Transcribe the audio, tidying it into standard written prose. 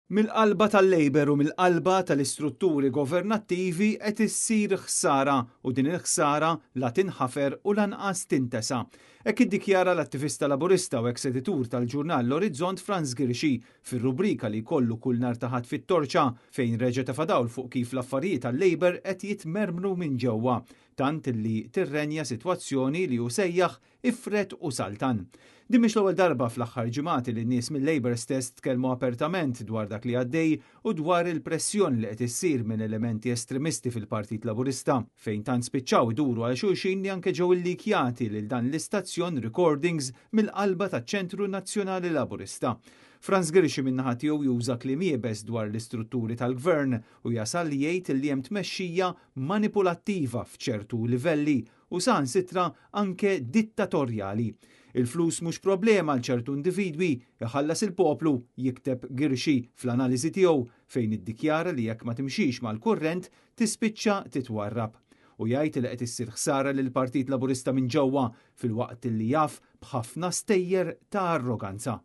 Mill-qalba tal-Labour u mill-qalba tal-istrutturi governattivi qed issir ħsara u din il-ħsara la tinħafer u lanqas tintesa. Hekk iddikjara l-attivista Laburista u eks editur tal-ġurnal L-Orizzont Frans Ghirxi fir-rubrika li jkollu kull nhar ta' Ħadd fit-Torċa fejn reġa' tefa' dawl fuq kif l-affarijiet għal-Labour qed jitmermru minn ġewwa tant li tirrenja sitwazzjoni li hu sejjaħ ifred u saltan. Din mhix l-ewwel darba fl-aħħar ġimgħati li nies mill-Labour stess tkellmu apertament dwar dak li għaddej u dwar il-pressjoni li qed issir minn elementi estremisti fil-Partit Laburista, fejn tant spiċċaw iduru għal xulxin li anke ġew illikjati lil dan l-istazzjon recordings mill-qalba taċ-Ċentru Nazzjonali Laburista. Frans Ghirxi min-naħa tiegħu juża kliem iebes dwar l-istrutturi tal-Gvern u jasal li jgħid li hemm tmexxija manipulattiva f'ċertu livelli u saħansitra anke dittatorjali. Il-flus mhux problema għal ċertu individwi, iħallas il-poplu, jikteb Ghirxi fl-analiżi tiegħu fejn iddikjara li jekk ma timxix mal-kurrent tispiċċa titwarrab. U jgħid li qed issir ħsara lill-Partit Laburista minn ġewwa filwaqt li jaf b'ħafna stejjer ta' arroganza.